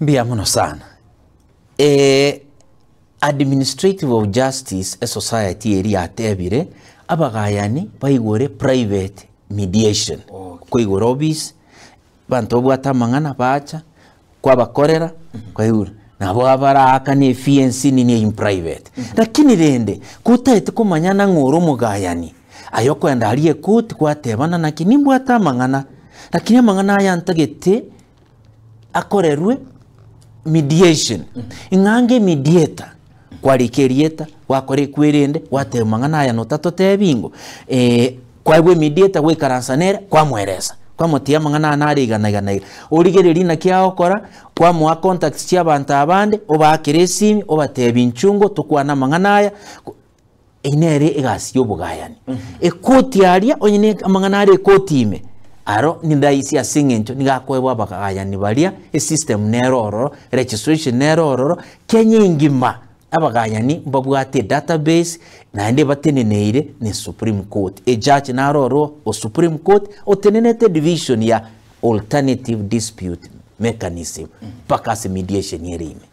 Mbuya mono sana. Administrative of Justice esociety eria yatebire abagayani baigore private mediation, koigora office, abanto babwate amang'ana bacha, kwabakorera, kwaigure nabo abaraakane efee ensinini in private. Lakini rende, kotagete komanyana ng'a ore omogayani, aye okoenda aria ekoti kwatebana naki nimbwate amang'ana, lakini amang'ana aya ntagete akorerwe mediation, ng'a ange mediator, kwarika erieta, gwakora ekwerende, gwateba amang'ana aya notatotebi ingo, kwaebwa emediator gwaikaransa nere, kwamoeresa, kwamotebia amang'ana aya nare iga na iga na iga. Origereria naki agokora, kwamoa contacts chia abanto abande, obaakere esimi, obatebie inchuo ngo tokwane amang'ana aya, Eyio nere egasi y'obogayani. Ekoti aria, onye ne amang'ana are ekoti ime, aro nindahisi ase eng'encho nigo akoebwa abagayani baria, esystem nere ororo, registration nere ororo, Kenya engima abagayani mbabwate edatabase, naende bateneneire ne Supreme Court. Ejudge naro ororo o Supreme Court otenenete edivision ya alternative dispute mechanism mpaka ase mediation ere ime.